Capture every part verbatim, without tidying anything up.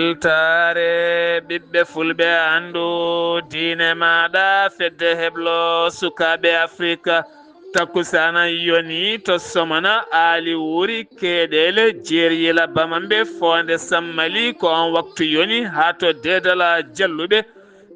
Weltaare ɓiɓɓe fulɓe, anndu diine maaɗa, fedde heblo sukaaɓe Afrika. Takkusaana yoni to Somana, Aali Wuri, Keeɗeele, Jeeriyela, Bamambe, Foonde Sammali, ko on waktu yoni haa to Deedala Jalluɓe.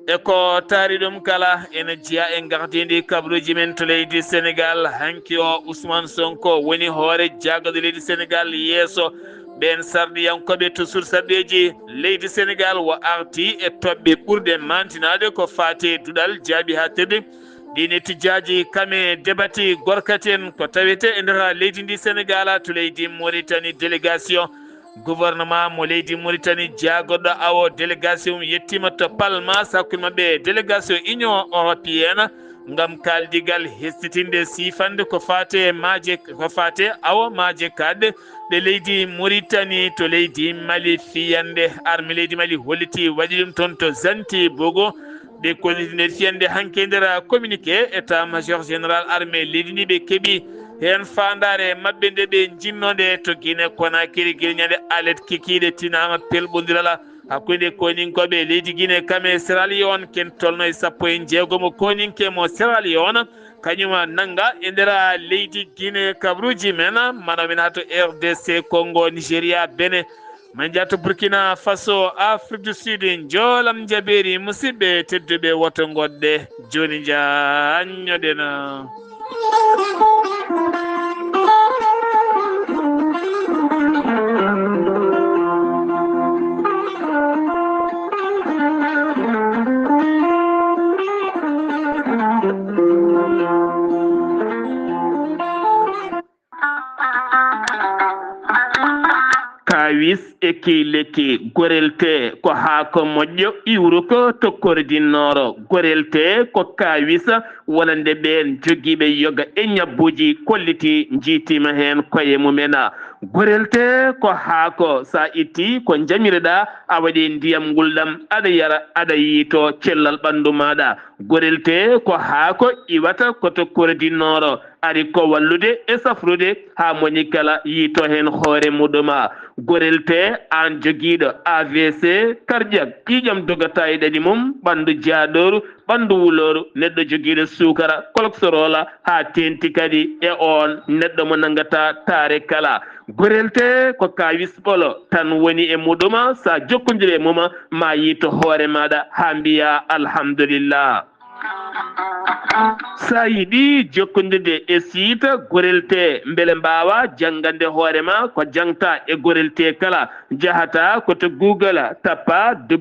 E ko taari ɗum kala, ene jeyaa e ngardiindi kabaruuji men to leydi Senegaal. Hanki o, Ousmane Sonko woni hoore jaagorɗe leydi Senegaal yeeso. Ɓeen sarɗiyankooɓe to sursarɗeeji leydi Senegaal o arti e toɓɓe ɓurɗe maantinaade ko faati e duɗal jaaɓihaatirde. Ɗiin e tijjaaji kame debati gorkaten ko tawetee e nder leydi ndi Senegaal to leydi Mauritanie. Délégation gouvernement mo leydi Mauritanie jaagorɗo awo délégation yettiima to Palmas, hakkunde maɓɓe délégation Union Européenne ngam kaaldigal hesɗitinde siifande ko faati e maaje, ko faati e awo maaje kaaɗɗe ɗe leydi Mauritanie to leydi Mali. Fiyannde armée leydi Mali holliti waɗi ɗum toon to Zanti Bogo. Ɓe kolliti nder fiyannde hanki e nder communiqué état major général armée leydi ndi ɓe keɓi heen faandaare maɓɓe nde ɓe njinnoo nde to Guinée Conakry gila ñande alet kikiiɗe tinaama pelɓondiral hakkunde kooninkooɓe leydi Guinée kam e Sierra Leone, ken tolno e sappo e jeegomo kooninke mo Sierra Leone, kañum nannga e nder leydi Guinée kabaruuji men, mana min haa to R D C Congo, Nigeria, Benin, min njaha to Burkina Faso, Afrique du Sud, njoolam njabeeri musidɓe tedduɓe, woto ngoɗɗe jooni njaanñoɗen. Kaawis e kii lekki. Gorelte ko haako moƴƴo iwruko to Kordi Nooro. Gorelte ko kaawis wonande ɓeen jogiiɓe yoga e ñabbuuji kolliti njiitiima heen koye mumen. Gorelte ko haako, so a itti ko njamireɗaa, a waɗi ndiyam ngulɗam, aɗa yara, aɗa yiito cellal ɓanndu maaɗa. Gorelte ko haako iwata ko to Kordi Nooro. Ari ko wallude e safrude haa moni kala yiito heen hoore muɗum. Gorelte, aan jogiiɗo A V C, cardiaque, ƴiiƴam dogataa e ɗaɗi mum, ɓanndu jaaɗooru, ɓanndu wulooru, neɗɗo jogiiɗo suukara, cholestérol, haa teeŋti kadi e oon neɗɗo mo nanngataa taare kala. Gorelte ko kaawis ɓolo tan woni e muɗum, so a jokkondiri e mum, ma yiito hoore maaɗa haa mbiyaa alhamdulillah. So a yiɗi jokkondirde e siita Gorelte, mbele mbaawa janngande hoore ma ko jangta e Gorelte kala, njahata ko to Google, tappa w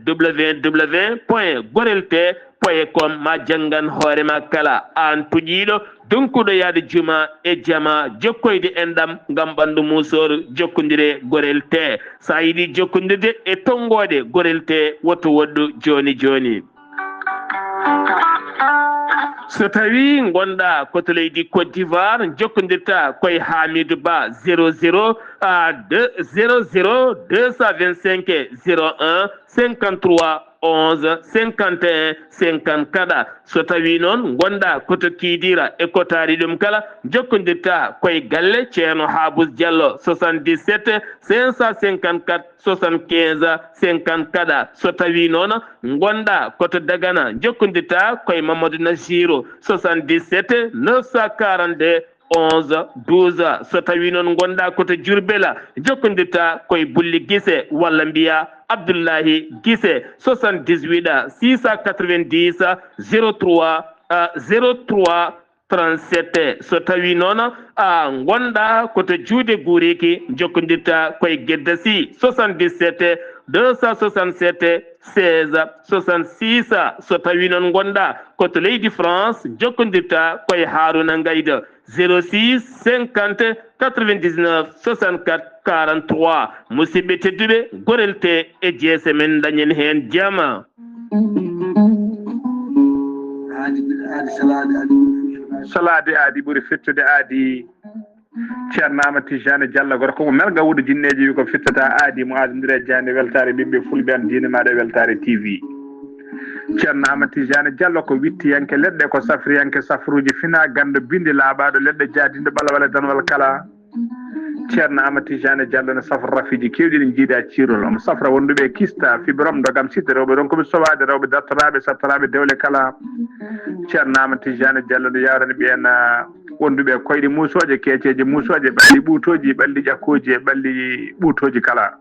w w point gorelte point com, ma janngan hoore ma kala. Aan puƴiiɗo, donkuɗo yahde juma e jama, jokkoyde enɗam ngam ɓanndu muusooru, jokkondire Gorelte. So a yiɗi jokkondirde e tonngoode Gorelte, woto woɗɗu jooni jooni. So tawi ngonɗa ko to leydi Côte d'Ivoire, jokkondirta koye Hamidou Ba, zéro zéro, ah, deux, zéro zéro deux cent vingt-cinq zéro un cinquante-trois onze cinquante et un cinquante-quatre. So tawi noon ngonɗa ko to Kidira e ko taari ɗum kala, jokkondirta koye galle Ceerno Habous Diallo, soixante-dix-sept cinq cent cinquante-quatre soixante-quinze cinquante-quatre. So tawi noon ngonɗa ko to Dagana, jokkondirta koye Mamadou Nassirou, soixante-dix-sept neuf cent quarante-deux onze douze. So tawi noon ngonɗa ko to Diourbel, jokkondirta koye Bulli Guissé walla mbiya Abdoulaye Guissé, soixante-dix-huit six cent quatre-vingt-dix zéro trois, euh, zéro trois trente-sept. So tawi noon a ngonɗa ko to Juude Guuriki, jokkondirta koye Gedda Sy, soixante-dix-sept deux cent soixante-sept seize soixante-six. So tawi noon ngonɗa ko to leydi France, jokkondirta koye Harouna Ngaïda, zéro six cinquante quatre-vingt-dix-neuf soixante-quatre quarante-trois. Musidɓe tedduɓe, Gorelte e jeese men, dañen heen jama. Salaade aadi ɓuri fettude aadi. Ceerno Amadou Tidiane Diallo, gorko mo Melga, wuudo jinneeji, wi ko fittata aadi mo aadondire e jaaynde. Weltaare ɓiɓɓe fulɓe, an diine maaɗa e Weltaare T V. Ceerno Amadou Tidiane Diallo ko wittiyanke leɗɗe, ko safriyanke safruuji, fina ganndo, bindi laaɓaaɗo leɗɗe, jaadinɗo ɓalawal e danwal kala. Ceerno Amadou Tidiane Diallo ne safra rafiiji keewɗi ɗi njiidaa ciirol. Omo safra wonduɓe kista, fibrome, ndogam, site, rewɓe ronkuɓe sowaade, rewɓe dartoraaɓe, sattoraaɓe dewle kala. Ceerno Amadou Tidiane Diallo ne yawrani ɓeen, ah, wonduɓe koyɗe muusooje, keeceeje muusooje, ɓalli ɓuutooji, ɓalli ƴakkooji e ɓalli ɓuutooji kala.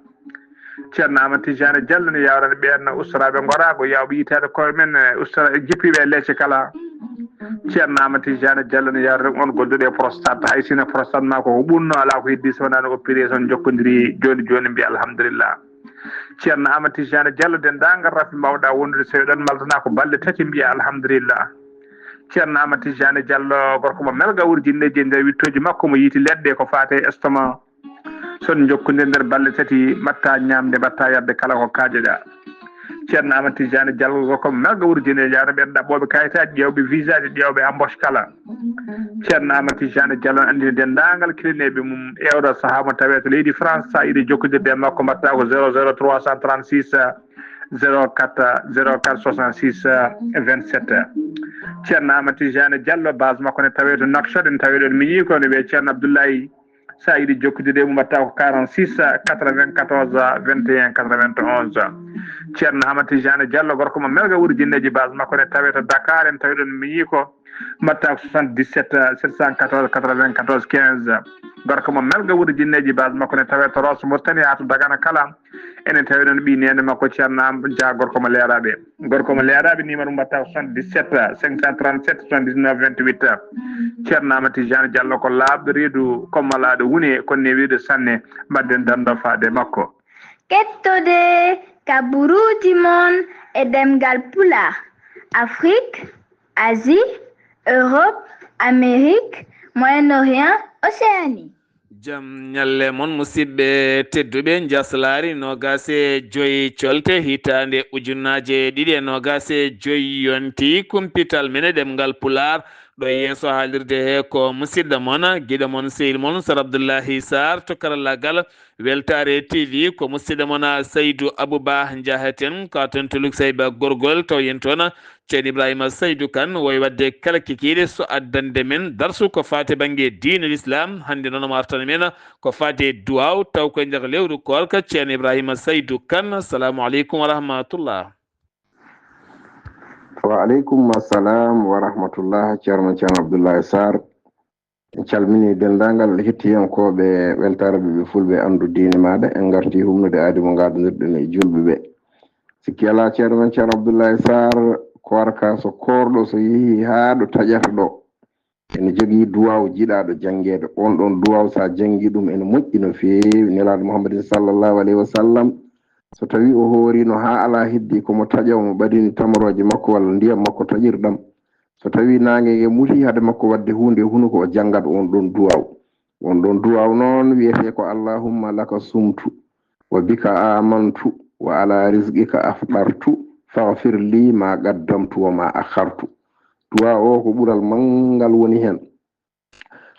Ceerno Amadou Tidiane Diallo ne yawrani ɓeen ustoraaɓe ngoraago, yawɓe yitaade koye men, eh, ustora-, jippiiɓe e leece kala. Ceerno Amadou Tidiane Diallo ne yawrani on golluɗo e prostate, hay sino prostate ma ko ko ɓunno, alaa ko heddi so wonaa no opération, jokkondiri jooni jooni, mbiya alhamdulillah. Ceerno Amadou Tidiane Diallo, denndaangal rafi mbawɗa wondude, so eɗon maltana ko balɗe tati, mbiya alhamdulillah. Ceerno Amadou Tidiane Diallo, gorko mo melga wurjinneeji e nder wittooji makko, mo yiiti leɗɗe ko faate estomac. Son jokkondir nder balɗe tati, mbatta ñamde, mbatta yarde kala ko kaajoɗa. Ceerno Amadou Tidiane Diallo ko melga wurjine, yawna ɓen ɗaɓɓooɓe kayitaaji, ƴeewɓe visaaji, ƴeewɓe embauche kala. Ceerno Amadou Tidiane Diallo ne anndini denndaangal kilineeɓe mum e oɗo sahaa mo tawee to leydi France. So a yiɗi jokkondirde e makko, mbatta ko zéro zéro trois cent trente-six, zéro quatre, zéro quatre soixante-six, vingt-sept. Ceerno Amadou Tidiane Diallo, base makko ne tawee to Nouakchott, en tawee ɗon miñi ko ne wiyee Ceerno Abdoulaye. So a yiɗi jokkondirde e mum, mbatta ko quarante-six, quatre-vingt-quatorze, vingt et un, quatre-vingt-onze. Ceerno Amadou Tidiane Diallo, gorko mo melga wurjinneeji, base makko ne tawee to Dakar, en tawee ɗon miñi ko, mbatta ko soixante-dix-sept, sept cent quatorze, quatre-vingt-quatorze, quinze. Gorko mo melga wurjinneeji, base makko ne tawee to Rosso Mauritanie haa to Dagana kala. Enen tawi noon ɓii neene makko Ceerno Am Dia, gorko mo Leeraaɓe. Gorko mo Leeraaɓe, numéro mum mbatta ko soixante-dix-sept, cinq cent trente-sept, soixante-dix-neuf, vingt-huit. Ceerno Amadou Tidiane Diallo ko laaɓɗo reedu, ko malaaɗo wune, kono ne wiyde sanne, mbaɗden dando faade makko. Kettode ka buruuji mon e ɗemngal Pulaar, Afrique, Asie, Europe, Amérique, Moyen-Orient, Océanie. Jam ñalle mon, musidɓe tedduɓe. Njaslaari noogaas e joy colte, hitaande ujunnaaje ɗiɗi e noogaas e joy yonti. Kumpital men e ɗemngal Pulaar, ɗo e yeeso haalirde he ko musidɗo mon, giɗo mon, sehil mon, Sar Abdullahi Sarr to karallaagal Weltaare T V. Ko musidɗo mon Saydu Abuba Njahaten, ka toon to Luksayba Gorgol, taw yen toon Ceerno Ibrahima Saydu Kan woy waɗde kala kikiiɗe so addande men darsu ko faati bannge diine Lislaam. Hannde noon omo artana men ko faati e duwaaw, taw koye nder lewru koorka. Ceerno Ibrahima Saydu Kan, assalamu aleykum wa rahmatullah. Wa aleykum assalam wa rahmatullah, Ceerno, Ceerno Abdullahi Sarr. En calminii denndaangal hettiyankooɓe Weltaare Ɓiɓɓe Fulɓe, Anndu Diine Maaɗa. En ngartii humnude aadi mo ngaadondirɗen e juulɓe ɓe. Sikki alaa, ceerno men Ceerno Abdullahi Sarr, koorka so koorɗo so yehii haa ɗo taƴata ɗo, ene jogii duwaaw jiɗaaɗo janngeede. Oon ɗoon duwaaw, so a janngii ɗum, ene moƴƴi no feewi. Nelaaɗo Muhammadin sallallahu alayhi wa sallam, so tawii o hooriino haa alaa heddii, ko mo taƴa, omo ɓadini tamarooje makko walla ndiyam makko taƴirɗam. So tawii naange nge mutii hade makko waɗde huunde e hunuko, o janngat oon ɗoon duwaaw. Oon ɗoon duwaaw noon wiyetee ko: "Allahumma laka sumtu, wa bika amantu, wa ala rizqika aftartu, faghfir li ma qaddamtu wa ma akhartu." Duwaaw o ko ɓural manngal woni heen.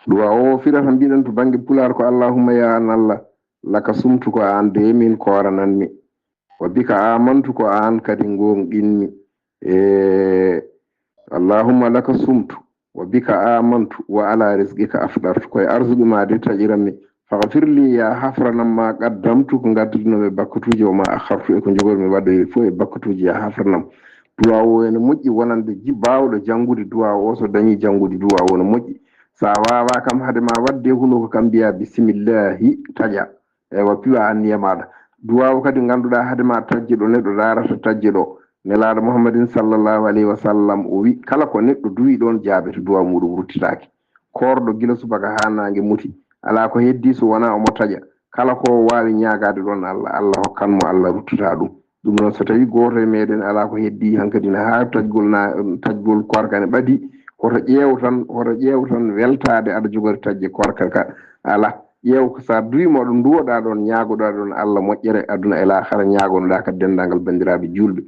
Duwaaw o firata, mbiɗen to bannge Pulaar, ko: "Allahumma, ya an Allah, laka sumtu, ko aan de min koorananmi. Wa bika amantu, ko aan kadi ngoongɗinmi." E, "Allahumma laka sumtu, wa bika amantu, wa ala rizqika afdartu." Ko e arsugu ma de taƴiranmi. "Faghfir li, ya hafranam ma qaddamtu," ko ngaddinoomi bakkatuuji, "wa ma akhartu," e ko njogormi waɗde fof e bakkatuuji, ya hafranam. Duwaaw o ene moƴƴi wonande ji-, baawɗo janngude duwaaw o, so dañii janngude duwaaw o, ene moƴƴi. So a waawaa kam, hade ma waɗde hunuko kam, mbiyaa bisimillahi, taƴa. Eywa, piwa anniya maaɗa. Duwaaw kadi ngannduɗaa hade ma taƴde ɗo neɗɗo daarata taƴde ɗo. Nelaaɗo Muhammadin sallallahu alayhi wa sallam o wi, kala ko neɗɗo duwi ɗoon jaabete, duwaaw muɗum ruttitaake. Koorɗo gila subaka haa naange muti, alaa ko heddii so wonaa omo taƴa. Kala ko o waawi ñaagaade ɗoon Allah, Allah hokkan mo, Allah ruttata ɗum. Ɗum noon, so tawii gooto e meeɗen alaa ko heddii hankadi ne haa taƴgol na-, taƴgol koorka ne ɓadii, hoto ƴeew tan, hoto ƴeew tan weltaade aɗa jogori taƴde koorka ka. Alaa, ƴeew ko so a duwiima ɗo nduwoɗaa ɗoon, ñaagoɗaa ɗoon Allah moƴƴere aduna e laakhara, ñaagonoɗaa ka denndaangal banndiraaɓe juulɓe.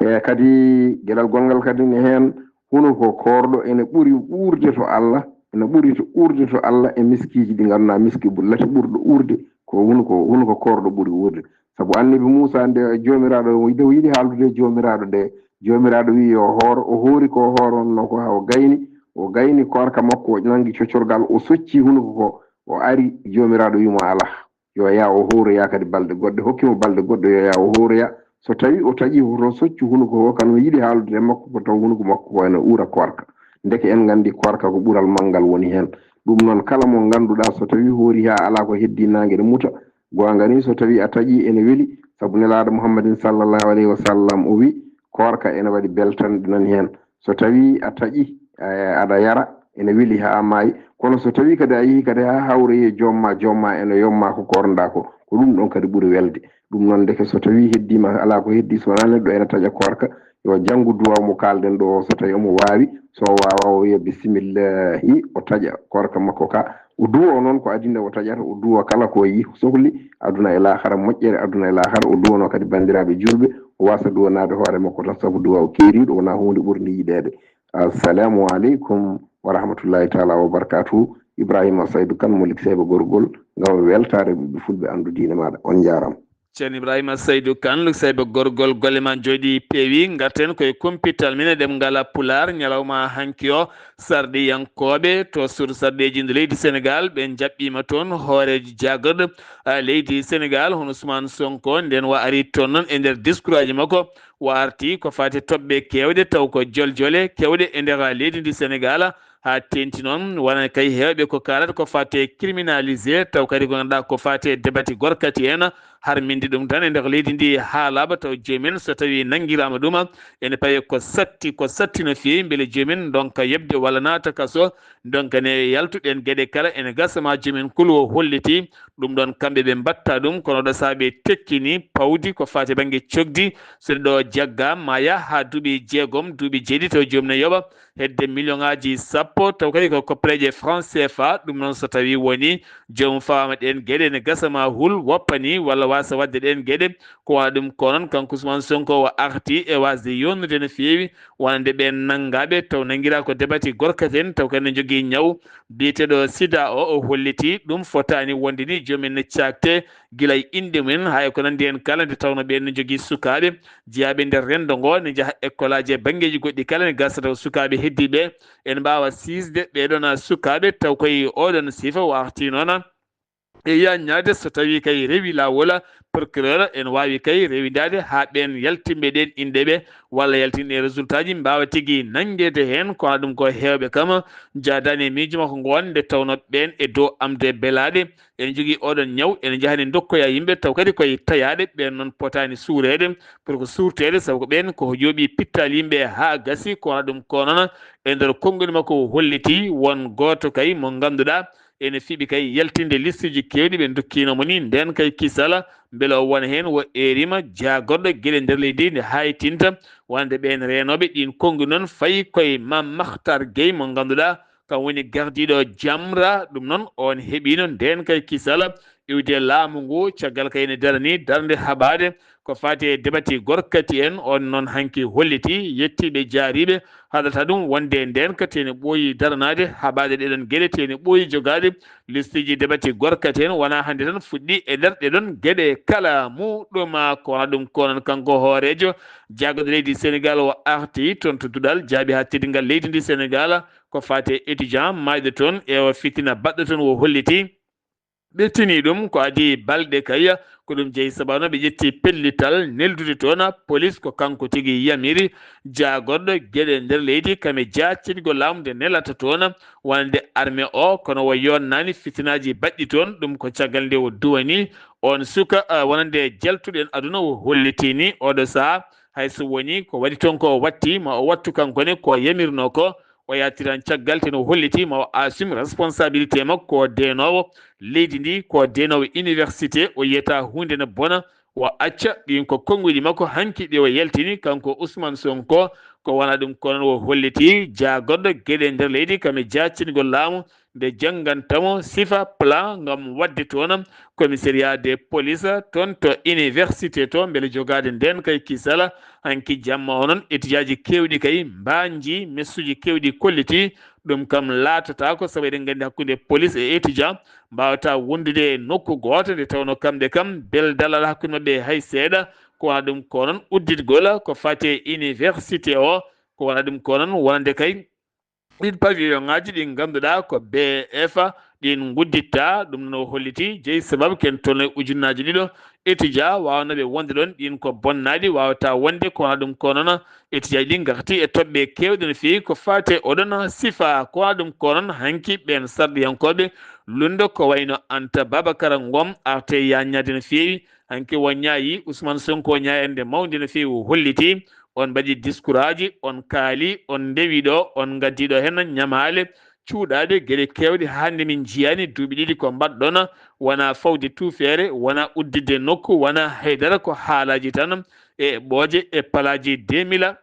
E kadi geɗal gonngal kadi ne heen, hunuko koorɗo ene ɓuri uurde to Allah, ene ɓuri to uurde to Allah e miskiiji ɗi ngannduɗaa, miski bu-, lati ɓurɗo uurde ko hunuko, hunuko koorɗo ɓuri uurde. Sabu Annabi Muusaa, nde Joomiraaɗo, nde o yiɗi haaldude e Joomiraaɗo nde, Joomiraaɗo wiyi yo hoor, o hoori ko o hooronnoo ko, haa o gayni, o gayni koorka makko, o nanngi coccorgal, o socci hunuko ko, O ari, joomiraaɗo wi mo alaa, yo yaa o howroya kadi balɗe goɗɗe, hokki mo balɗe goɗɗe yo yaa o howroya. So tawi o taƴi, hoto soccu hunuko o, kano yiɗi haalude e makko ko taw hunuko makko ko ene uura koorka. Ndeke en nganndi koorka ko ɓural manngal woni heen. Ɗum noon, kala mo ngannduɗaa so tawi hoori haa alaa ko heddii naange ɗe muta, goonga ni, so tawi a taƴi ene weli, sabu Nelaaɗo Muhammadin sallallahu alayhi wa sallam o wi, koorka ene waɗi beltanɗe nani heen. So tawi a taƴi, eh, aɗa yara, ene weli haa maayi. Kono so tawi kadi a yehi kadi haa hawroye joom ma, joom ma ene yomma ko koornda ko, ko ɗum ɗon kadi ɓuri welde. Ɗum noon, ndeke so tawi heddiima alaa ko heddi, so wonaa neɗɗo ene taƴa koorka, yo janngu duwaaw mo kaalɗen ɗo o, so tawi omo waawi, so o waawaa o wiya bisimillahi, o taƴa koorka makko ka. O duwa o noon ko adinda o taƴata, o duwa kala ko yi sohli aduna e laahara, moƴƴere aduna e laahara, o duwano kadi banndiraaɓe juulɓe, o wasa duwanaade hoore makko tan, sabu duwa o keeriiɗo, wonaa huunde ɓurde yiɗeede. Assalamu aleykum wa rahmatullahi taala wa barakatuhu. Ibrahima Saydu Kan mo Likseyba Gorgol, ngam weltaare ɓiɓɓe fulɓe anndu diine maaɗa. On njaaraama. Ceerno Ibrahima Saydu Kan, Likseyba Gorgol, golle ma njooɗi peewi. Ngarten koye kumpital men e ɗemngal Pulaar, ñalawma hanki o, sarɗiyankooɓe to suudu sarɗeeji ndu leydi Senegaal, ɓe njaɓɓiima toon hooreejo jaagorɗo, a, leydi Senegaal, hono Ousmane Sonko, nden wa ari toon noon e nder discours aji makko, o arti ko faati toɓɓe keewɗe, taw ko joljole keewɗe e nder leydi ndi Senegaal, haa teeŋti noon, wonaa kay heewɓe ko kaalata ko faati e criminalisé, taw kadi ko ngannduɗaa ko faati e debati gorkati en, harminde ɗum tan e nder leydi ndi haalaama, taw joomum en so tawii nanngiraama ɗum, ene paye ko satti, ko satti no feewi, mbele joomum en ndonka yoɓde walla naata kaso, ndonka ne yaltu. Ɗeen geɗe kala ene gasa ma joomum en kulu o holliti, ɗum ɗoon kamɓe ɓe mbaɗta ɗum, kono ɗo so ɓe tekkini pawdi ko faati bannge cogdi, so ɗo jagga ma yah haa duuɓi jeegom, duuɓi jeeɗiɗi taw joomum ne yoɓa hedde million ŋaaji sappo, taw kadi ko koppareeje franc C F A, ɗum noon so tawii woni joomum fawaama ɗeen geɗe ne gasa ma hul woppani walla wasa waɗde ɗeen geɗe, ko wona ɗum ko noon kanko Ousmane Sonko o arti e wasde yonnude no feewi, wonande ɓeen nanngaaɓe taw nanngiraa ko debati gorkati en, taw kadi ne njogii ñaw biyeteeɗo sida o, o holliti ɗum fotaani wonde ni joomum en ne caakte gila e inɗe mum en, haa e ko nanndi heen kala, nde tawnoo ɓeen ne njogii sukaaɓe jeyaaɓe nder renndo ngo, ne njaha ekkolaaji e banngeeji goɗɗi kala, ne gasa taw sukaaɓe heddiiɓe ene mbaawa siisde ɓee ɗoon sukaaɓe, taw koye oo ɗoon sifa o arti noon e yaññaade so tawii kay rewi laawol, procureur ene waawi kay rewindaade haa ɓeen yaltinɓe ɗeen inɗe ɓe walla yaltinɓe résultat ji mbaawa tigi nanngeede heen, kono ɗum ko heewɓe kam njaadaani e miijo makko ngoon, nde tawnoo ɓeen e dow amde belaaɗe ene njogii oo ɗoon ñaw, ene njahani ndokkoya yimɓe, taw kadi koye tayaaɗe, ɓeen noon potaani suureede, pour que suurteede, sabu ko ɓeen ko yooɓi pittaali yimɓe haa gasi, kono ɗum ko noon e nder konngol makko o holliti won gooto kay mo ngannduɗaa ene fiɓi kay yaltinde listeji keewɗi ɓe ndokkiino mo ni, ndeen kay kisala, mbele o wona heen o eerima jaagorɗo geɗe nder leydi nde haytinta, wonande ɓeen reenooɓe ɗiin konnguɗi noon fayi koye Mame Makhtar Gueye mo ngannduɗaa kam woni gardiiɗo Jamra, ɗum noon oon heɓiino ndeen kay kisala iwde laamu ngu, caggal kay ene darani darnde haɓaade ko faati e debati gorkati en, oon noon hanki holliti yettiiɓe jaariiɓe haɗata ɗum wonde ndeen kadi ene ɓooyi daranaade haɓaade ɗeɗon geɗe, te ene ɓooyi jogaade listeji debati gorkati en, wonaa hannde tan fuɗɗi e nder ɗeɗon geɗe kala muɗum, ko wona ɗum ko noon kanko hooreejo jaagorɗo leydi Senegaal o arti toon to duɗal jaaɓi haa teddingal leydi ndi Senegaal ko faati e étudiant maayɗo toon e o fitina baɗɗo toon o holliti. Ɓe tini ɗum ko adii balɗe kay, ko ɗum jeyi sababu no ɓe ƴetti pellital neldude toon polis ko kanko tigi yamiri jaagorɗo geɗe nder leydi kam e jaaccingo laamu nde nelata toon wonande armée o, kono o yonnaani fitinaaji baɗɗi toon, ɗum ko caggal nde o duwani oon suka, ah, wonande jaltuɗo en aduna o holliti ni oɗo sahaa hay so woni ko waɗi toon ko o watti ma o wattu kanko ne ko yamirnoo ko, o yaltiran caggal te no holliti ma o assume responsabilité makko ko deenoowo leydi ndi, ko deenoowo université, o yiyata huunde ne bona, o acca ɗin ko konnguɗi makko hanki ɗi o yaltini kanko Ousmane Sonko, ko wona ɗum ko noon o holliti jaagorɗo geɗe nder leydi kam e jaactingol laamu nde janngantamo sifa plan ngam waɗde toon commissariat de police toon to université to, mbele jogaade ndeen kay kisala. Hanki jamma o noon, etijaaji keewɗi kay mbaanji, messuuji keewɗi kolliti ɗum kam laatataako, sabu eɗen nganndi hakkunde police e etijaa mbaawata wondude e nokku gooto, nde tawnoo kamɓe kam beldal alaa hakkunde maɓɓe hay seeɗa. Ko wona ɗum ko noon udditgol ko faati e université o, ko wona ɗum ko noon wonande kay ɗiin pavillon ŋaaji ɗi ngannduɗaa ko B F ɗin ngudditta. Ɗum noon o holliti jeyi sababu ken tolno e ujunnaaji ɗiɗo étudiant waawnooɓe wonde ɗoon, ɗin ko bonnaaɗi, waawataa wonde. Ko wona ɗum ko noon, étudiant ɗi ngarti e toɓɓe keewɗe no feewi ko faati e oɗon sifa. Ko wona ɗum ko noon, hanki ɓeen sarɗiyankooɓe lunndo ko wayno Anta Babakara Ngom arte yaaññaade no feewi. Hanki won ñaayi Ousmane Sonko ñaayande mawnde no feewi, o holliti on mbaɗi diskuraaji, on kaali, on ndewi ɗo, on ngaddi ɗo heen ñamaale cuuɗaaɗe geɗe keewɗe. Hannde min njiyaani duuɓi ɗiɗi ko mbaɗɗon, wona fawde tuufeere, wona udditde nokku, wona haydara, ko haalaaji tan e ɓooje e palaaji deux mille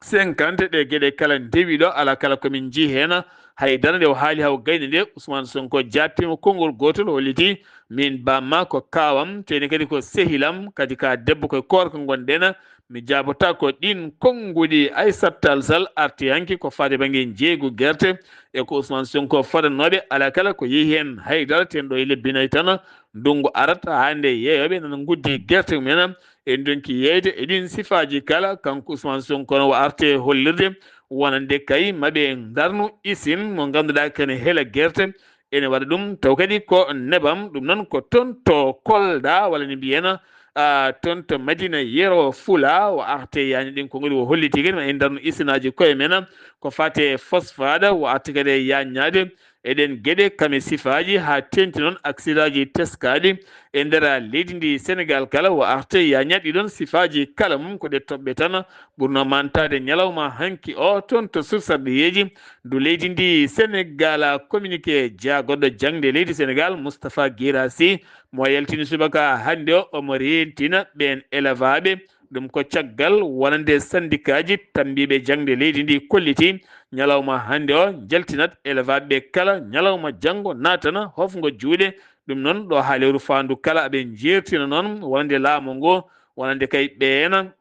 cinquante. Ɗe geɗe kala ndewi ɗo, alaa kala ko min njii heen haydara. Nde o haali haa o gayni nde, Ousmane Sonko jaabtiima konngol gootol, holliti min bamma ko kaawam, teni kadi ko sehilam, kadi ka debbo, koye koorka ngonɗen. Mi jaabotaako ɗin konnguɗi. Aissata Tall Sall arti hanki ko faati bannge njeeygu gerte e ko Ousmane Sonko fodannooɓe. Alaa kala ko yehi heen haydara, ten ɗo e lebbi nayi tan, ndunngu arat haa nde yeeyooɓe nana nguddi gerte mumen. En ndonki yeeyde e ɗin sifaaji kala. Kanko Ousmane Sonko no o arte hollirde wonande kay maɓe ndarnu isin mo ngannduɗaa kene hela gerte, ene waɗa ɗum taw kadi ko nebam. Ɗum noon ko toon to Kolda, walla ne mbiyena, ah, toon to Madina Yero Fula, o arte yaani ɗin konngol, o holliti kadi ma en ndarnu isinaaji koye men ko faati e phosphate, o arti kadi e yaaññaade eɗen geɗe kame sifaaji, haa teeŋti noon aksidaaji teskaaɗi e nder leydi ndi Senegaal kala. O arte yaaññaade ɗiɗon sifaaji kala mum ko ɗe toɓɓe tan ɓurno mantaade ñalawma hanki o toon to sursarɗiyeeji ndu leydi ndi Senegaal. Communiqué jaagoɗɗo jaŋde leydi Senegaal, Moustapha Guirassy, mo yaltini subaka hannde o, omo reentina ɓeen elevaaɓe. Ɗum ko caggal wonande sandikaaji tammbiiɓe jaŋde leydi ndi kolliti ñalawma hannde o njaltinat elevaaɓe ɓe kala ñalawma janngo naatana hofngo juuɗe. Ɗum noon ɗo haaleeru faandu kala aɓe njeertina noon wonande laamu ngo, wonande kay ɓeena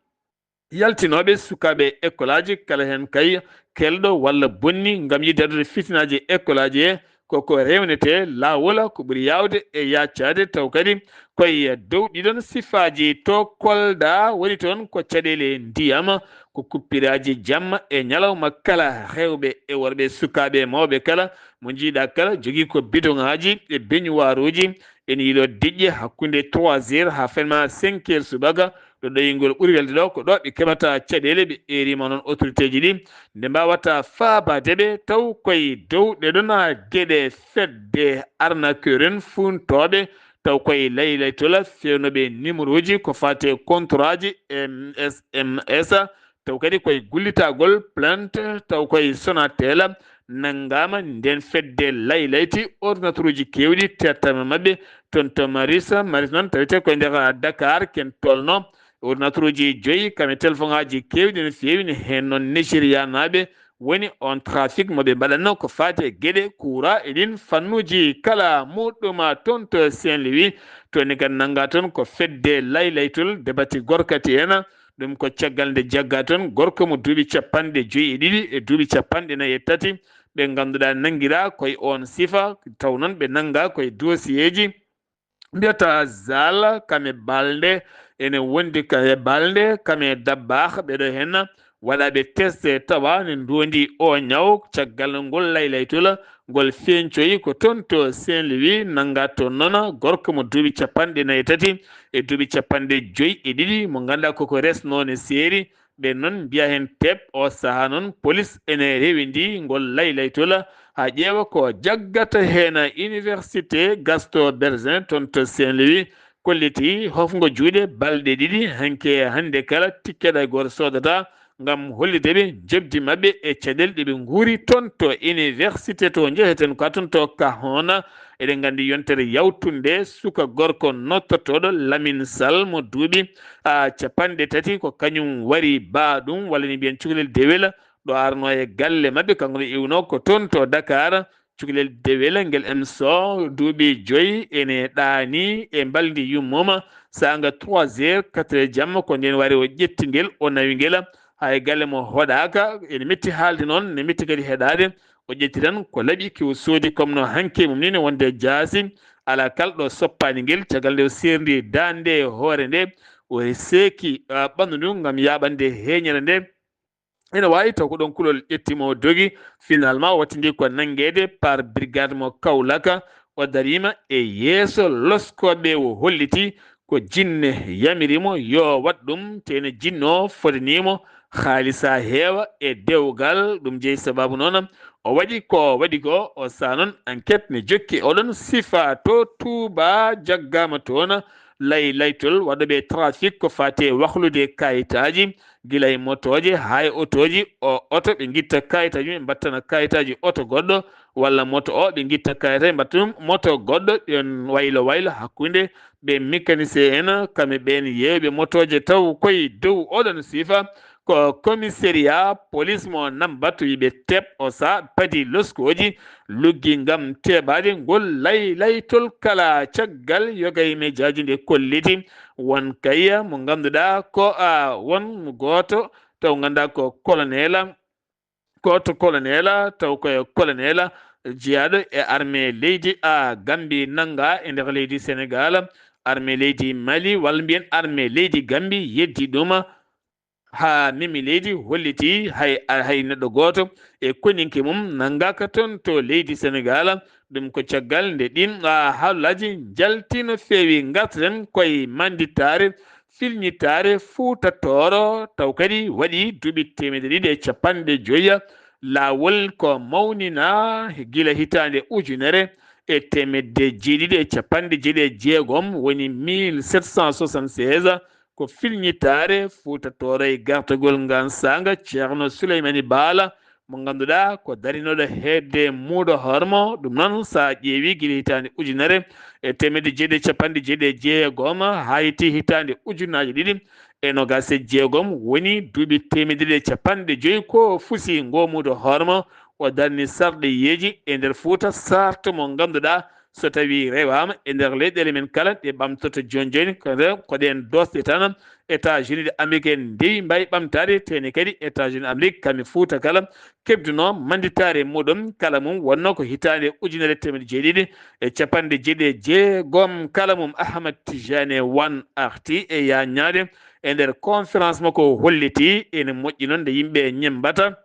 yaltinooɓe sukaaɓe ekolaaji, kala heen kay kelɗo walla bonni ngam yiɗde addude fitinaaji e ekolaaji he, koko rewnetee laawol, ko ɓuri yaawde e yaacaade, taw kadi koye dow ɗiɗon sifaaji. To Kolda woni toon ko caɗeele ndiyam, ko kuppiraaji jamma e ñalawma kala, rewɓe e worɓe, sukaaɓe e mawɓe kala, mo njiiɗaa kala jogii ko bidoŋaaji e beñuwaaruuji, ene yiɗoo diƴƴe hakkunde trois heures haa fenma cinq heures subaka. Ɗo ɗoyingol ɓuri welde ɗo ko ɗo ɓe keɓata caɗeele, ɓe eeriima noon autorité ji ɗi nde mbaawata faabaade ɓe, taw koye dow ɗe ɗon geɗe fedde arnaqueur en fuuntooɓe, taw koye laylaytola feewnooɓe numéro ji ko faati e contrat ji M S M S, taw kadi koye gullitagol plainte, taw koye Sonatel nanngaama nden fedde laylayti ordinateur uji keewɗi tertama maɓɓe toon to Maris. Maris noon tawete koye nder Dakar ken tolno. Ordinateur uji joyi kam e téléphone aji keewɗi no feewi, ne heen noon Nigérianaaɓe woni on trafic mo ɓe mbaɗatno ko faati e geɗe courant e ɗin fannuuji kala muɗɗuma toon to Saint-Louis. Toon ne kadi nannga toon ko fedde laylaytol debati gorkati en. Ɗum ko caggal nde jagga toon gorko mo duuɓi capanɗe joyi e ɗiɗi e duuɓi capanɗe nayi e tati, ɓe ngannduɗaa nanngiraa koye oon sifa, taw noon ɓe nanngaa koye dossier ji mbiyata Zal, kame Balde, ene wondi ka e Balde, kame Dabbaax, ɓeɗo heen waɗaɓe teste tawa ne ndondi o ñaw. Caggal ngol laylaytol, ngol feeñcoyi ko toon to Saint-Louis, nannga toon noon gorko mo duuɓi capanɗe nayi e tati e duuɓi capanɗe joyi e ɗiɗi, mo ngannduɗaa koko resnoo ne seeri. Ɓe noon mbiya heen teep, o sahaa noon polis ene rewindi ngol laylaytol haa ƴeewa ko jaggata heen. Université Gaston Berger toon to Saint-Louis kolliti hofngo juuɗe balɗe ɗiɗi, hanke hannde kala ticket hay gooto soodata ngam hollitde ɓe njoɓdi maɓɓe e caɗeele ɗe ɓe nguuri toon to université to njeheten ko toon to Kahone. Eɗen nganndi yontere yawtunde, suka gorko nottotooɗo Lamine Sall mo duuɓi, a, capanɗe tati, ko kañum wari baa ɗum, walla ni mbiyen cukalel dewel, ɗo arno e galle maɓɓe, kanko ne iwno ko toon to Dakar. Cukalel dewel ngel M S O duuɓi joyi ene ɗaani e mbalndi yummuma, saanga trois heures, quatre heures jamma, ko nden wari o ƴetti ngel, o nawi ngel. Hay galle mo hoɗaaka, ene metti haalde noon, ne metti kadi heɗaade. O ƴetti tan ko laɓi ki o soodi, comme no hanke mum ni ne wonde jaasi, alaa kal ɗo soppaani ngel, caggal nde o seerndi daande e hoore nde, o seeki, ah, ɓanndu ndu ngam yaaɓande heeñere nde. Ene waawi taw ko ɗoon kulol ƴetti mo, dogi. Finalement, o wattindi ko nanngeede par brigade mo Kawlaka. O dariima e yeeso loskooɓe, o holliti ko jinne yamiri mo yo waɗ ɗum, te ene jinno fodanii mo haalisa heewa e dewgal. Ɗum jeyi sababu noon o waɗi ko waɗi ko. O saa noon, enquête ne jokki oɗon sifa to Touba, jaggaama toon lay laytol waɗooɓe trafic ko faati e wahlude kayitaaji, gila e motooje haa e otooji. O oto, ɓe ngitta kayitaaji mum, ɓe mbattana kayitaaji oto goɗɗo, walla moto o, ɓe ngitta kayitaaji, mbatta ɗum moto goɗɗo. Ɗen waylo waylo hakkunde ɓe mécanicien en, kamɓe ɓeen yeewɓe motooje taw koye dow oɗon sifa. Ko commissariat police mo Nambat, wiɓe tep o sa padi loskooji, luggi ngam teɓaade ngol lay laytol kala. Caggal yoga e mejaaji nde kolliti won kayya mo ngannduɗaa ko a won gooto taw ngannduɗaa ko colonel, gooto colonel taw ko e colonel jeyaaɗo e armée leydi a Gambie nannga e nder leydi Sénégal, armée leydi Mali walla mbiyen armée leydi Gambie yeddi ɗum. Haa memi leydi holliti hay, hay neɗɗo gooto e koninke mum nanngaaka toon to leydi Sénégal. Ɗum ko caggal nde ɗiin, a, haalaaji njalti no feewi. Ngarten koye mannditaare, filñitaare Fuuta Tooro, taw kadi waɗi duuɓi teemedde ɗiɗi e capanɗe joyi. Laawol ko mawnina gila hitaande ujunere e teemedde jeeɗiɗi e capanɗe jeeɗiɗi e jeegom, woni mille sept cent soixante-seize. Ko filñitaare Fuuta Tooro e gartagol ngaan saanga Ceerno Suleymani Baala, mo ngannduɗaa ko darinooɗo hedde muudo hormo. Ɗum noon, so a ƴeewi gila hitaande ujunere e teemedde jeeɗiɗi e capanɗe jeeɗiɗi e jeegom haa yetti hitaande ujunnaaje ɗiɗi e noogaas e jeegom, woni duuɓi teemedde ɗiɗi e capanɗe joyi ko fusi ngoo muudo hormo. O darni sarɗiyeeji e nder Fuuta, sarto mo ngannduɗaa so tawii rewaama e nder leyɗeele men kala, ɗe ɓamtoto jooni jooni, ko ɗe, ko ɗeen doosɗe tan États-Unis de Amérique en ndewi mbaawi ɓamtaade, te ne kadi États-Unis Amérique kam e Fuuta kala keɓduno mannditaare muɗum, kala mum wonno ko hitaande ujunere teemedde jeeɗiɗi e capanɗe jeeɗiɗi e jeegom. Kala mum Ahmad Tijane Wan arti e yaaññaade e nder conférence makko, o holliti ene moƴƴi noon nde yimɓe ñemmbata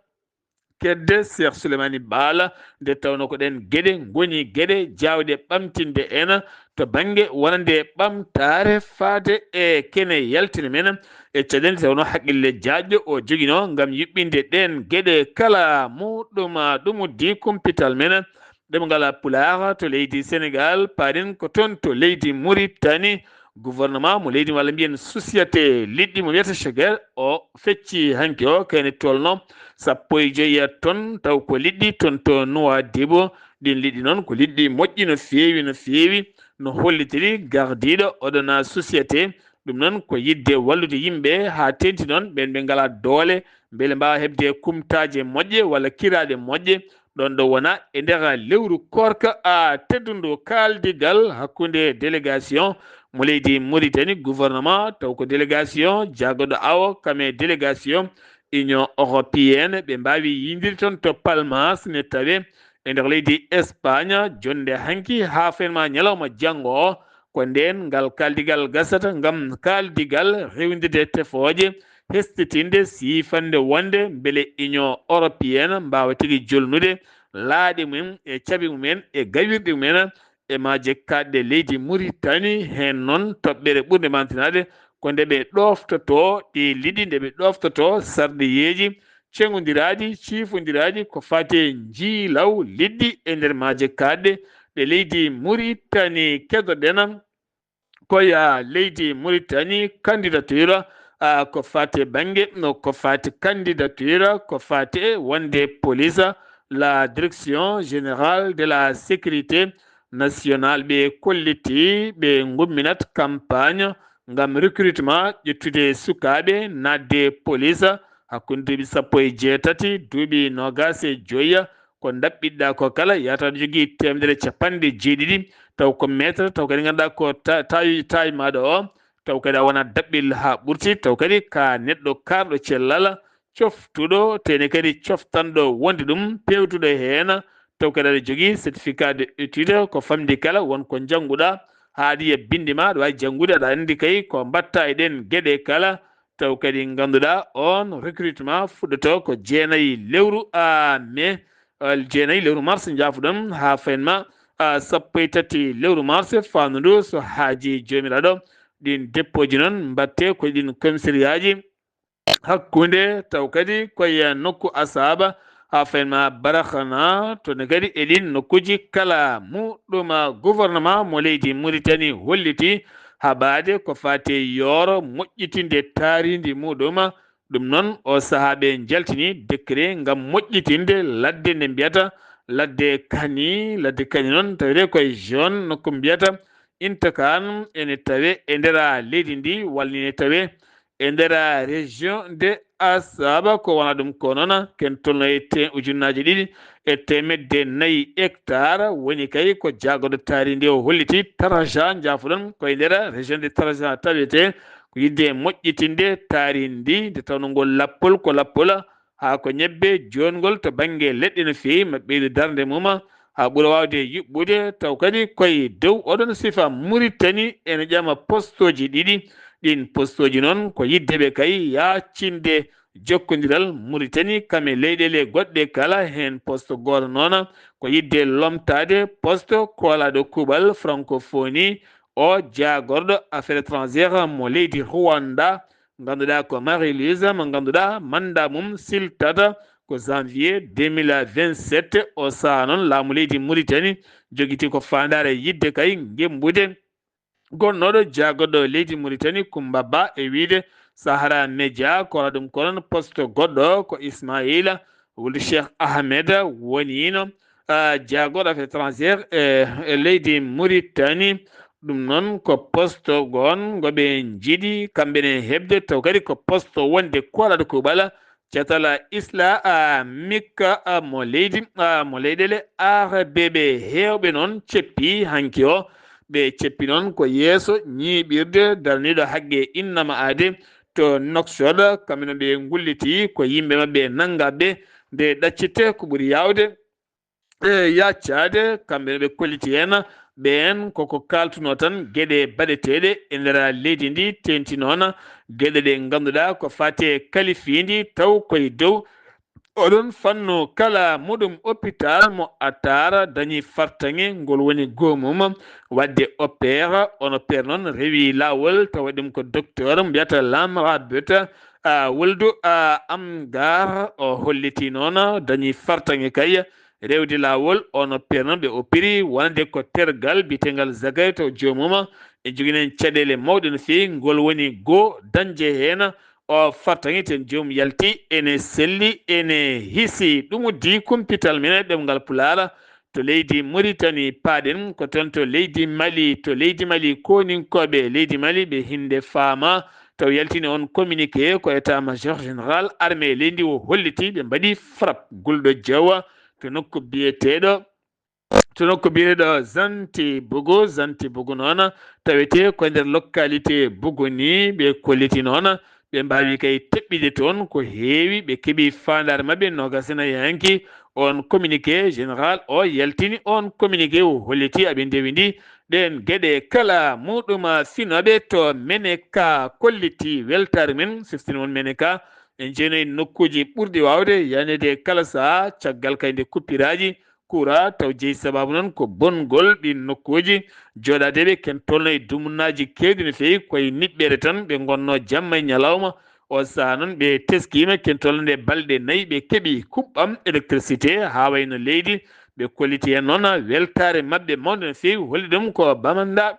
kedde Cheikh Souleymani Baala, nde tawno ko ɗeen geɗe ngoni geɗe jaawɗe ɓamtinde en to bannge wonande ɓamtaare faade e kene yaltina men e caɗeele, tawnoo haqqille jaajɗo o joginoo ngam yuɓɓinde ɗeen geɗe kala. Muɗum ɗum uddi kumpital men ɗemngal Pulaar to leydi Senegaal, paaɗen ko toon to leydi Muritani. Gouvernement mo leydi, walla mbiyen société liɗɗi mo wiyata Seger, o fecci hanki o, kayne tolno sappo e joyi tonnes, taw ko liɗɗi toon to Nouadhibou. Ɗin liɗɗi noon ko liɗɗi moƴƴi no feewi, no feewi, no hollitiri gardiiɗo oɗona société. Ɗum noon ko yiɗde wallude yimɓe haa teeŋti noon ɓeen ɓe ngalaa doole, mbele mbaawa heɓde kumtaaje moƴƴe walla kiraaɗe moƴƴe. Ɗoon ɗo wona e nder lewru koorka a teddundu, kaaldigal hakkunde délégation mo leydi Mauritanie, gouvernement, taw ko délégation jaggaɗo awo kam e délégation Union Européenne, ɓe mbaawi yiyondirde toon to Palmas, ne tawe e nder leydi Espagne, jonnde hanki haa fenma ñalawma janngo o. Ko ndeen ngal kaaldigal gasata ngam kaaldigal rewndirde tefooje, hestitinde, siifande wonde mbele Union Européenne mbaawa tigi jolnude laaɗe mum e cabi mumen e gawirɗe mumen e maaje kaaɗɗe leydi Muritani. Heen noon, toɓɓere ɓurnde maantinaade ko nde ɓe ɗooftotoo ɗi liɗɗi, nde ɓe ɗooftotoo sarɗiyeeji ceŋondiraaɗi, ciifondiraaɗi ko faati e njiilaw liɗɗi e nder maaje kaaɗɗe ɗe leydi Muritani. Kedoɗen ko ya leydi Muritani candidature, a, ko faati e bannge, no ko faati candidature, ko faati e wonde police, la Direction Générale de la Sécurité Nationale, ɓe kolliti ɓe ngumminat campagne ngam recrutement, ƴettude sukaaɓe, naatde police hakkunde duuɓi sappo e jeetati, duuɓi noogaas e joyi, ko ndaɓɓiɗɗa ko kala, yahata aɗa jogii teemedere e capanɗe jeeɗiɗi, taw ko mètre, taw kadi ngannduɗaa ko ta-, tawi-, tawi maaɗa o, taw kadi a wonaa daɓɓel haa ɓurti, taw kadi ka neɗɗo kaarɗo cellal, coftuɗo, te ne kadi coftanɗo wonde ɗum, peewtuɗo heen, taw kadi aɗa jogii certificat de étude, ko famɗi kala, won ko njannguɗaa, haa aɗa yiya binndi ma, aɗa waawi janngude, aɗa anndi kay ko mbaɗta e ɗeen geɗe kala, Taw kadi ngannduɗaa on recrutement fuɗɗoto ko jeenayi lewru a mai, jeenayi lewru mars, njaafuɗon, haa fayin ma a sappo e tati lewru mars, faandu ndu so haaji joomiraaɗo. Ɗin deppooji noon mbatte ko ɗin commissariaji hakkunde, taw kadi koye nokku Asaaba, haa fayin ma Barakhana. Toon kadi e ɗin nokkuuji kala, muɗum gouvernement mo leydi Mauritanie holliti haɓaade ko faati e yooro moƴƴitinde taarindi muɗum. Ɗum noon, o sahaa ɓe njaltini décret ngam moƴƴitinde ladde nde mbiyata ladde Kani. Ladde Kani noon tawetee koye zone nokku mbiyata Intakan, ene tawe e nder leydi ndi, walla ne tawe e nder région de Asaba. Ko wona ɗum ko noon, ken tolno e te-, ujunnaaji ɗiɗi e teemedde nayi hectare woni kay ko jaagorɗo taarindi o holliti. Taraja, njaafuɗon, ko e nder région de Taraja tawetee. Ko yiɗde moƴƴitinde taarindi, nde tawno ngol lappol ko lappol haa ko ñebbe joongol to bannge leɗɗe no feewi, ma ɓeydu darnde mum haa ɓura waawde yuɓɓude. Taw kadi koye dow oɗon sifa Mauritanie ene ƴama postooji ɗiɗi. Ɗin postooji noon ko yiɗde ɓe kay yaacinde jokkondiral Mauritanie kam e leyɗeele goɗɗe kala, heen poste gooto noon ko yiɗde lomtaade poste koolaaɗo kuuɓal francophonie o, jaagorɗo affaires étrangères mo leydi Rwanda, ngannduɗaa ko Marie-Louise, mo ngannduɗaa mandat mum siltata ko janvier deux mille vingt-sept. O sahaa noon laamu leydi Mauritanie jogiti ko faandaare yiɗde kay ngemmbude gonnooɗo jaagorɗo leydi Mauritanie Kumba Ba e wiyde Sahara Media, koolaa ɗum ko noon poste goɗɗo ko Ismaila wulde Cheikh Ahmed woniino, ah, jaagorɗo affaires étrangères e, e leydi Mauritanie. Ɗum noon ko poste gon ngo ɓe njiɗi kamɓe ne heɓde, taw kadi ko poste wonde koolaaɗo kuuɓal catal Isla, ah, Mikka, ah, mo leydi, ah, mo leyɗeele Arabeeɓe. Heewɓe noon ceppi hanki o, ɓe ceppi noon ko yeeso ñiiɓirde daraniiɗo haqqe innama aade to Nouakchott. Kamɓe no ɓe ngulliti ko yimɓe maɓɓe nanngaɓe nde ɗaccite ko ɓuri yaawde e yaccaade. Kamɓe no ɓe kolliti heen, ɓeen koko kaaltunoo tan geɗe baɗeteeɗe e nder leydi ndi, teeŋti noon geɗe ɗe ngannduɗaa ko faati e kalifiindi taw koye dow oɗon fannu. Kala muɗum hôpital mo Atar dañi fartaŋe, ngol woni goomum waɗde opérer. On opérer noon rewi laawol, tawa ɗum ko docteur mbiyata Lamra Beta, a, Wuldu, a, Amgar, o holliti noon dañi fartaŋe kay rewde laawol. On opérer noon ɓe opérer wonande ko tergal biyetegal Zagay, taw joomum e joginen caɗeele mawɗe no feewi. Ngol woni goo dañde heen o fartaŋe, ten joom yalti ene selli, ene hisi. Ɗum uddi kumpital men e ɗemngal Pulaar to leydi Mauritanie. Paaɗen ko toon to leydi Mali. To leydi Mali, kooninkooɓe leydi Mali ɓe hinde faama taw yaltini on communiqué ko état major général armée leydi o holliti. Ɓe mbaɗi frappe gulɗo jawa to nokku biyeteeɗo to nokku biyeteeɗo Zanti Bogo. Zanti Bogo noon tawetee ko nder localité Bogo ni. Ɓe kolliti noon ɓe mbaawi kay teɓɓide toon ko heewi. Ɓe keɓi faandaare maɓɓe noogas e nayi hanki. On communiqué général o yaltini, on communiqué o holliti aɓe ndewindi ɗeen geɗe kala. Muɗum finooɓe to Meneka kolliti weltaare men, siftini won Meneka en jeenoyi nokkuuji ɓurɗi waawde yaneede kala sahaa, caggal kay nde kuppiraaji kura taw jeyi sababu noon ko bongol ɗin nokkuuji. Jooɗaadeeɓe ken tolno e dumunnaaji keewɗi no feewi, koye niɓɓere tan ɓe ngonnoo jamma e ñalawma. O sahaa noon ɓe teskiima ken tolno nde balɗe nayi ɓe keɓi kuɓɓam électricité haa wayno leydi. Ɓe kolliti heen noon weltaare maɓɓe mawnde no feewi, holli ɗum ko Bamanda.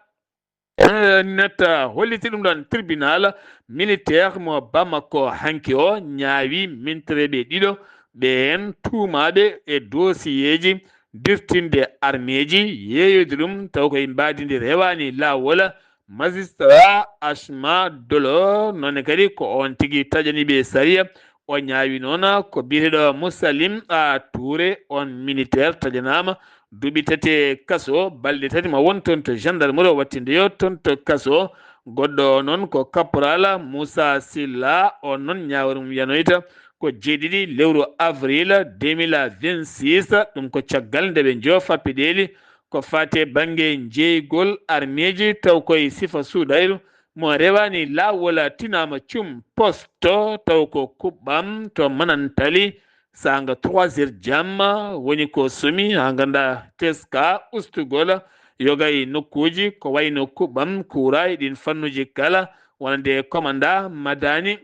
Eh, netta holliti ɗum ɗon tribunal militaire mo Bamako hanki o ñaawi mintereeɓe ɗiɗo ɓeen tuumaaɓe e dosiyeeji dirtinde armeeji, yeeyoyde ɗum taw koye mbaadi ndi rewaani laawol. Magistrat Ashma Dolo noone kadi ko on tigi taƴaniiɓe sariya. O ñaawi noon ko biyeteeɗo Musalim a Touré, on militaire taƴanaama duuɓi tati e kaso, balɗe tati ma won toon to gendarmerie o wattinde yo toon to kaso. Goɗɗo o noon ko caporal Moussa Silla, on noon ñaawre mum yanoyta ko jeeɗiɗi lewru avril deux mille vingt-six. Ɗum ko caggal nde ɓe njoofa peɗeeli ko faati e bannge jeygol armeeji taw koye sifa suuɗayru. mo rewaani laawol tinaama cum posto taw ko kuɓɓam to Manantali, saanga trois heures jamma woni ko sumi, haa ngannda teska ustugol yoga e nokkuuji ko wayno kuɓɓam kuura e ɗin fannuuji kala, wonande komanda Madani.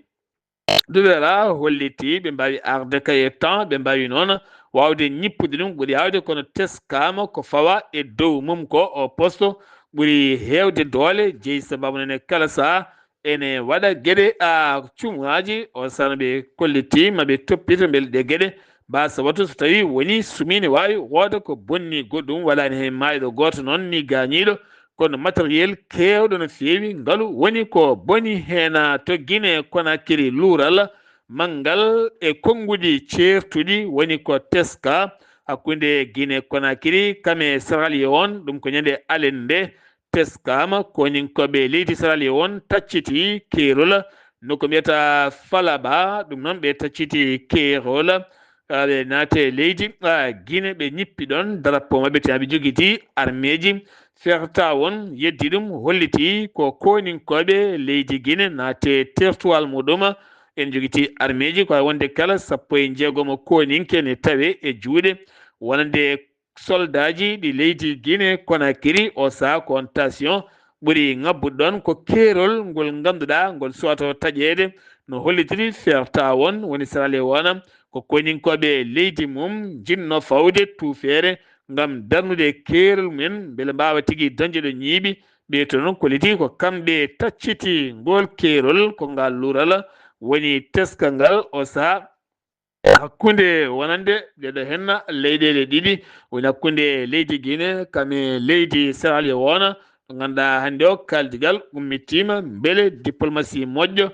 Duwera holliti ɓe mbaawi arde kay e temps, ɓe mbaawi noon waawde ñippude ɗum ɓuri aawde, kono teskaama ko fawa e dow mum ko o posto ɓuri heewde doole. Jeyi sababu nene kala saha ene waɗa geɗe a cumaaji o sana ɓe kolliti ma ɓe toppito mbele ɗe geɗe mbasa watu so tawi woni sumine wawi wooda ko bonni goɗɗum walani hay mayɗo goto noon ni gañiɗo, kono matériel kewɗo no feewi ngalu woni ko boni hena to Guinée Conakry luural manngal e konnguɗi ceertuɗi woni ko teska hakkunde Guinée Conakry kame Sierra Leone, ɗum ko ñande alende. Teskama koninkooɓe leydi Sierra Leone tacciti keerol nokku mbiyata Falaba, ɗum noon ɓe tacciti keerol ɓe naate leydi Guinée, ɓe ñippi ɗon drapeau maɓɓe te aɓe jogiti armeeji ferta won yeddi ɗum holliti ko koninkooɓe leydi Guinée naate tertuwal muɗum en jogiti armeeji ko hay wonde kala sappo e jeegomo koninke ne tawe e juuɗe wonande soldaaji ɗi leydi Guinée Conakry o saha ko on tension ɓuri ŋabbude ɗon ko keerol ngol ngannduɗaa ngol suwato taƴeede no hollitiri ferta won woni Sierra Leone ko koninkooɓe leydi mum njiɗno fawde tuufeere ngam darnude keerol mumen mbele mbaawa tigi dañde ɗo ñiiɓi. Ɓe to noon kolliti ko kamɓe tacciti ngol keerol ko ngal luural woni teskangal o saha hakkunde wonande ɗeɗo henna leyɗeele ɗiɗi woni hakkunde leydi Guinée kame leydi Sierra Leone, ɗo ngannduɗaa hannde o kaldigal ummitiima mbele diplomasi moƴƴo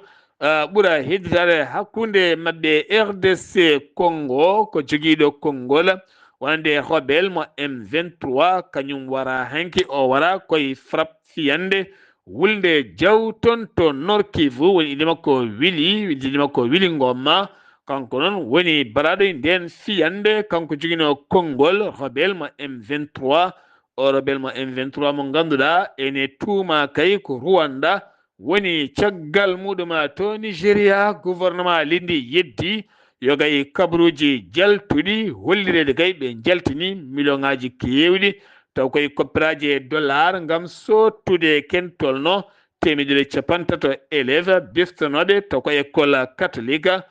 ɓura hedditaade hakkunde maɓɓe R D C Congo ko jogiiɗo konngol wonande rebelle mo M vingt-trois kañum wara hanki o wara koye frappe fiyande wulnde jaw ton to Nord-Kivu woni innde makko Wili, innde makko Wili Ngoma. Kanko noon woni baraaɗo e ndeen fiyannde, kanko joginoo konngol rebelle mo M vingt-trois. O rebelle mo M vingt-trois mo ngannduɗaa ene tuumaa kay ko Rwanda woni caggal muɗum to Nigeria. Gouvernement leydi ndi yeddi yo gay kabaruuji jaltuɗi hollireede kay ɓe njaltini miliyoŋaaji keewɗi taw koye kopperaaji e dollar ngam soottude ken tolno teemedere capantato élève biftanooɓe taw ko école catholique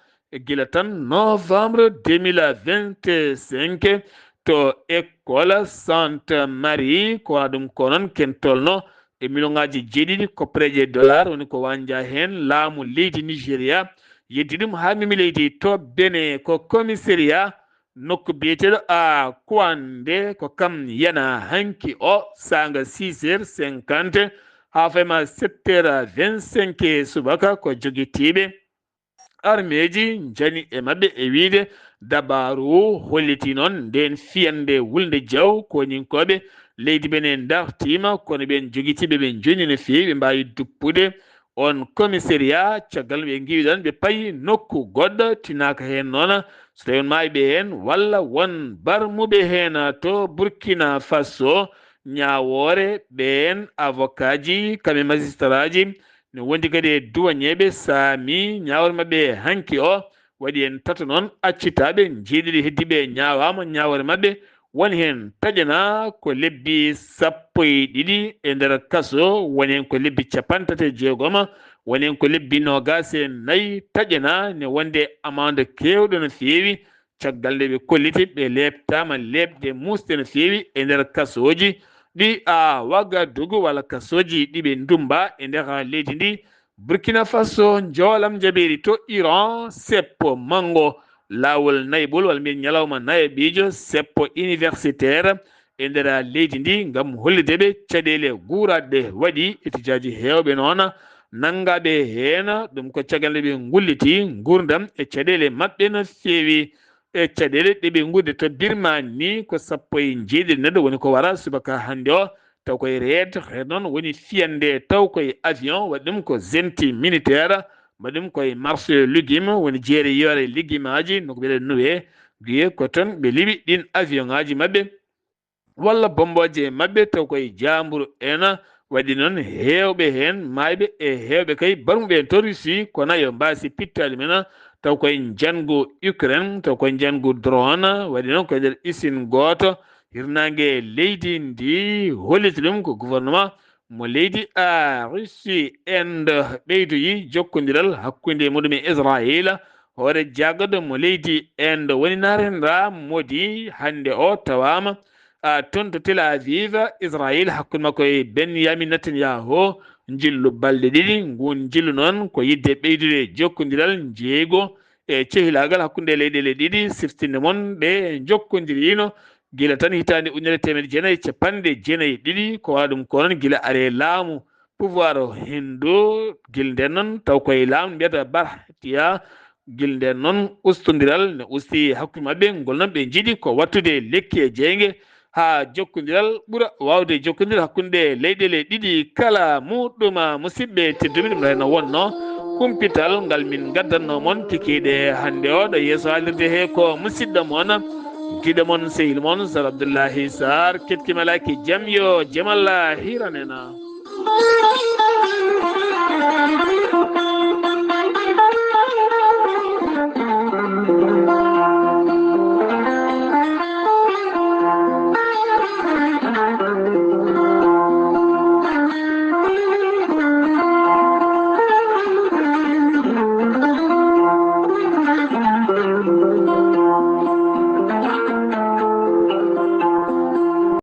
gila tan novembre deux mille vingt-cinq to école Sainte Marie ko wona ɗum ko noon ken tolno e miliyoŋaaji jeeɗiɗi koppereeje dollar woni ko wanja heen laamu leydi Nigeria yeddi ɗum haa memi leydi to Benin ko commissariat nokku biyeteeɗo a Kouandé ko kam yana hanki o saanga six heures cinquante haa fayma sept heures vingt-cinq subaka ko jogitiiɓe armeeji njani e maɓɓe e wiyde dabaaru holliti noon ndeen fiyannde wulnde jaw koninkooɓe leydi Benin ndartiima kono ɓeen jogitiiɓe ɓe njoni no feewi ɓe mbaawi duppude on commissariat caggal ɓe ngiwi ɗon ɓe payi nokku goɗɗo tinaaka heen noon so tawi on maayi ɓe heen walla won barmuɓe heen to Burkina Faso ñaawoore ɓeen avocat ji kame magistrat ji ne wondi kadi e duwañeeɓe saami ñaawre maɓɓe hanki o waɗi en tato noon accitaaɓe jeeɗiɗi heddiiɓe ñaawaama ñaawre maɓɓe woni heen taƴana ko lebbi sappo e ɗiɗi e nder kaso woni heen ko lebbi capantati e jeegoma woni heen ko lebbi noogaas e nayi taƴana ne wonde amande keewɗo no feewi caggal nde ɓe kolliti ɓe leeptaama leepɗe muusɗe no feewi e nder kasooji ɗi a Wagadugu walla kasooji ɗi ɓe ndumba e nder leydi ndi Burkina Faso njoolam jabeeri to Iran seppo manngo laawol naybol walla mbiyen ñalawma nayaɓiijo seppo universitaire e nder leydi ndi ngam hollitde ɓe caɗeele guuraaɗe waɗi etijaaji heewɓe noon nanngaaɓe heen ɗum ko caggal nde ɓe ngulliti nguurndam e caɗeele maɓɓe no feewi e caɗeele ɗe ɓe nguurdi to Birmanie ko sappo e jeeɗiɗi neɗɗo woni ko wara subaka hannde o taw koye reed reed noon woni fiyannde taw koye avion waɗi ɗum ko zenti militaire mbaɗi ɗum koye marché Lugim woni jeere yoore ligimaaji no ko mbiɗen nuwe guye ko toon ɓe liɓi ɗin avion ŋaaji maɓɓe walla bombooje maɓɓe taw koye jaamburu ena Waɗi noon, heewɓe heen maayɓe e heewɓe kay barmuɓe en to Russie, kono yo mbaasi pittaali men, taw koye njanngu Ukraine, taw koye njanngu drone, waɗi noon koye nder usine gooto, hirnaange leydi ndi holliti ɗum ko gouvernement mo leydi a Russie. Inde ɓeydoyi jokkondiral hakkunde muɗum e Israayiila. Hoore jaggaɗo mo leydi Inde woni Narendra Modi hannde o tawaama a toon to Tel Aviv, Israayiil, hakkunde makko e Benyamin Netanyahu, njillu balɗe ɗiɗi. Nguun njillu noon ko yiɗde ɓeydude jokkondiral, njeeygu e cehilaagal hakkunde leyɗeele ɗiɗi, siftinde mon ɗe njokkondiriino gila tan hitaande ujunere e teemedde jeenayi e capanɗe jeenayi e ɗiɗi. Ko waɗa ɗum ko noon gila aree laamu pouvoir Hindu, gila ndeen noon taw koye laamu mbiyata Bharatiya. Gila ndeen noon ustondiral ne usti hakkunde maɓɓe, ngol noon ɓe njiɗi ko wattude lekki e jeynge haa jokkondiral ɓura waawde jokkondiral hakkunde leyɗeele ɗiɗi kala. Muɗɗum, musidɓe tedduɓe, ɗum ɗo heen wonnoo kumpital ngal min ngaddanno mon kikiiɗe hannde o. Ɗo yeeso haalirde he ko musidɗo mon, giɗo mon, sehil mon Sar Abdullahi Sarr. Ketki malaaki jam, yo jam Allah hiran en.